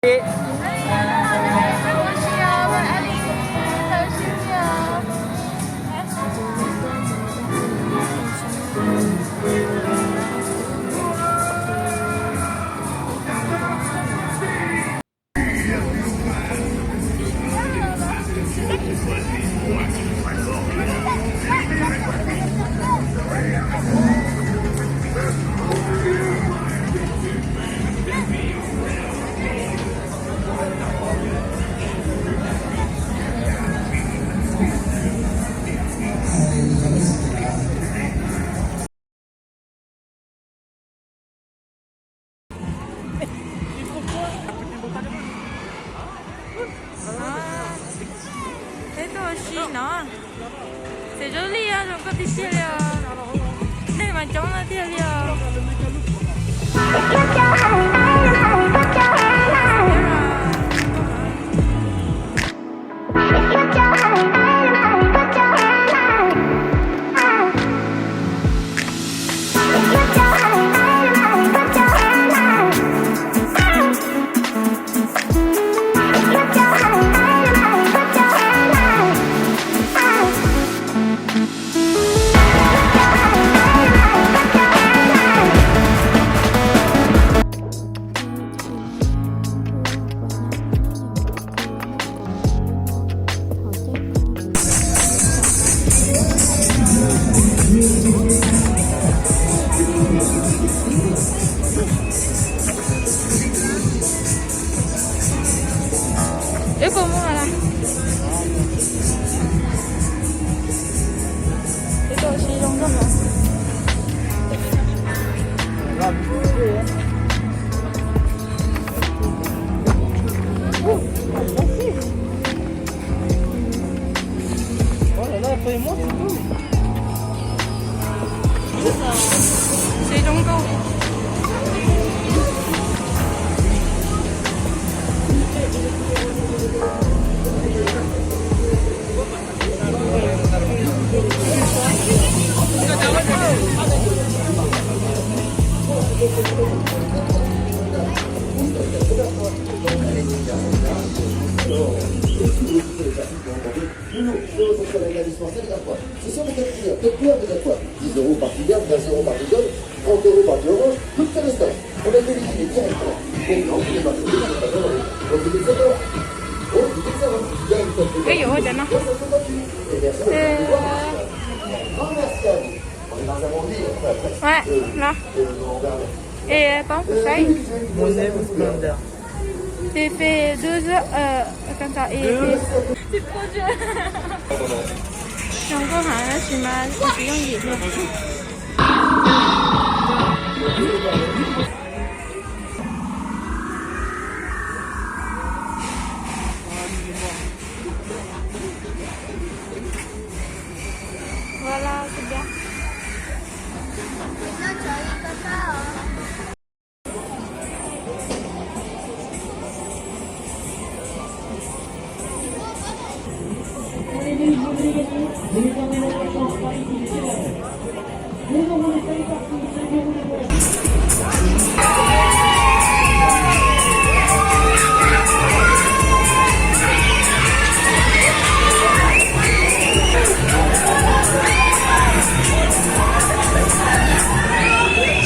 Peb tuaj ua si no. Txiv Zoo Lij, zoo nkauj tiag tiag li os. Neeg mas coob tiag tiag li os. Wb puas muaj lawm? Wb tuaj ua si zoo nkauj heev. Zoo nkauj. Dix euros par filiale, vingt euros par filiale, trente euros par virement, toute seule et simple. On a fait les billets directement. Maintenant, vous les avez. Donc, vous les avez. Bon, vous les avez. Bien, vous faites les billets. Et merci de nous voir. Grand merci à vous. On est dans un bon délire, en fait. Ouais, là. Et, euh, on regarde. Et, euh, par exemple, ça, il- Mon nez, mon splendeur. Te fais deux heures, euh, comme ça, et fais- C'est trop dur. Nws kuj heev tab sis mas tsis yooj yim thiab. Voilà, c'est bien.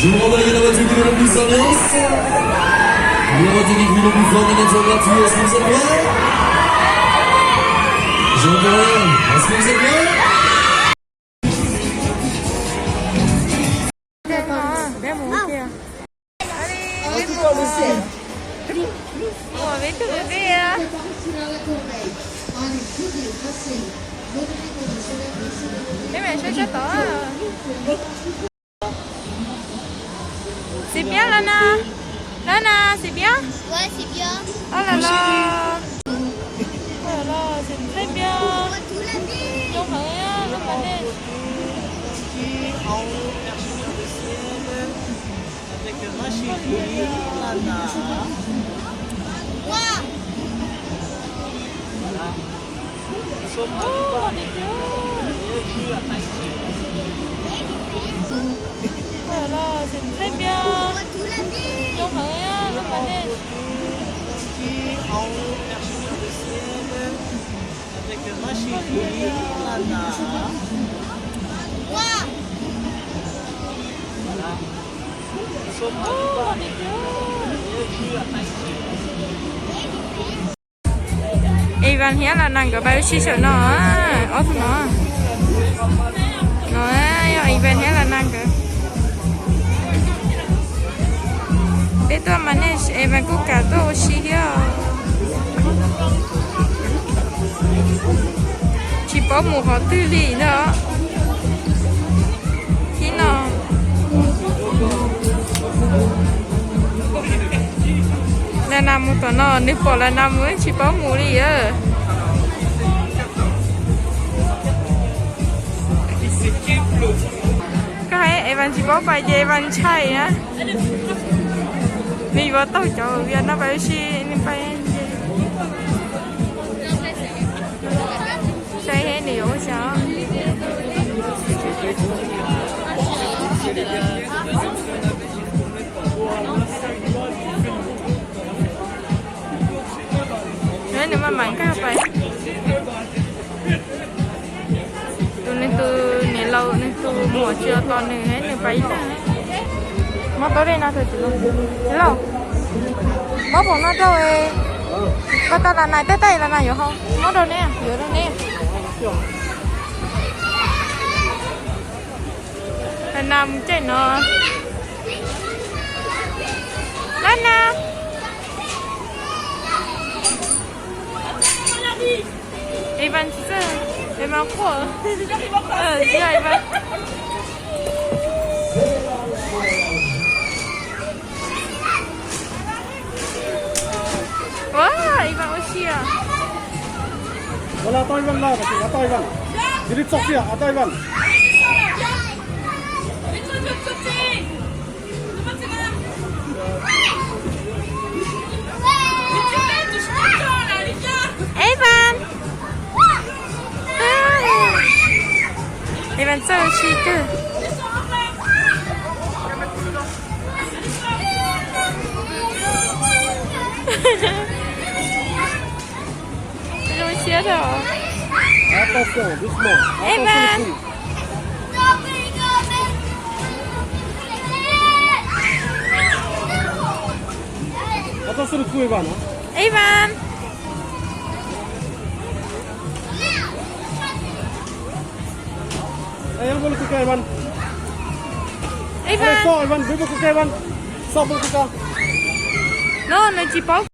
Je vous demande à la voiture qui met le plus d'ambiance. La voiture qui crie le plus fort, qui met son voiture, est-ce que vous êtes prêts ? J'entends rien. Est-ce que vous êtes prêts ? Xim Piab los na. Los na, Xim Piab. Ouais, c'est bien. Oh là là. Oh là là, c'est très bien. On voit tout la ville. Zoo heev lub pas dej. Avec ma chérie, Lana. Waouh. Oh là là, c'est très bien. Zoo heev lub pas dej. Avec ma chérie, Lana. Voilà. Evan thiab Lana nkawd pais ua si saum no, ob tug no. No yog Evan thiab Lana nkawd. Peb tuaj mas nej Evan kuj kam tuaj ua si thiab. Tsis paub mus qhov twg li ntag. Thib no Lana mus tom no, nws pom Lana mus tsis paub mus li. Koj hais Evan tsis paub pais ces Evan ntshai na. Nws yuav tau cov vias no pais ua si, nws pais. Saib seb nws yuav ua cas. Nws mam mam nkag pais. Tus nws tus niam laus nws tus muam tsis los tos nws, nws pais ib leeg. Mob tau dej no tau tsis los? Lauj, mob pom no rau. Koj tau Lana, tej tej Lana yuav hau. Mob rau neb, yuav rau neb. Lana mus caij no. Lana. Evan tsis txawj, Evan quaj. Yog Evan. Ua, Evan ua si. Ua, tau Evan lawm, tau Evan. Yog li txog tiag, tau Evan. Evan. Evan txawj ua si kawg. Zoo siab os. Evan. Evan. Evan. No, nws tsis paub.